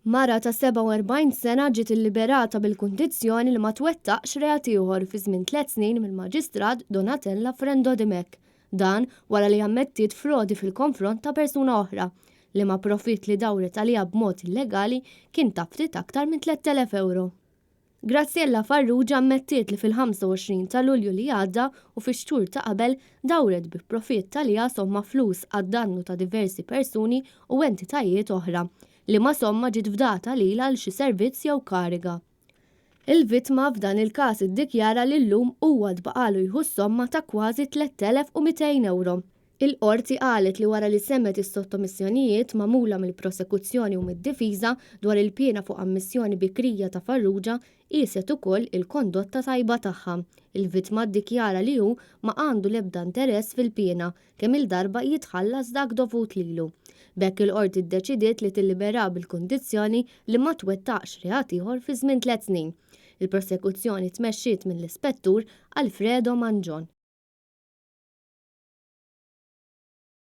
Mara ta' 47 sena ġiet illiberata bil-kundizzjoni li ma twettaqx reat ieħor fi żmien tliet snin mill-Maġistrat Donatella Frendo Dimech. Dan wara li ammettiet frodi fil-konfront ta' persuna oħra, liema profitt li dawret għaliha b'mod illegali kien ta' ftit aktar minn 3,000 ewro. Graziella Farrugia ammettiet li fil-25 ta' Lulju li għadda u fix-xhur ta' qabel dawret bi profitt għaliha somma flus għad-dannu ta' diversi persuni u entitajiet oħra, liema somma ġiet fdata lilha għal xi servizz jew kariga. Il-vittma f'dan il-każ iddikjara li llum huwa tbaqalu jieħu s-somma ta' kważi 3,200 ewro. Il-Qorti qalet li wara li semgħet is-sottomissjonijiet magħmula mill-prosekuzzjoni u mid-difiża dwar il-piena fuq ammissjoni bikrija ta' Farrugia, qieset ukoll il-kondotta tajba tagħha. Il-vittma ddikjara li hu ma għandu l-ebda interess fil-piena, kemm-il darba jitħallas dak dovut lilu. B'hekk il-Qorti ddeċidiet li tilliberah bil-kundizzjoni li ma twettaqx reat ieħor fi żmien tliet snin. Il-prosekuzzjoni tmexxiet mill-Ispettur Alfredo Mangion.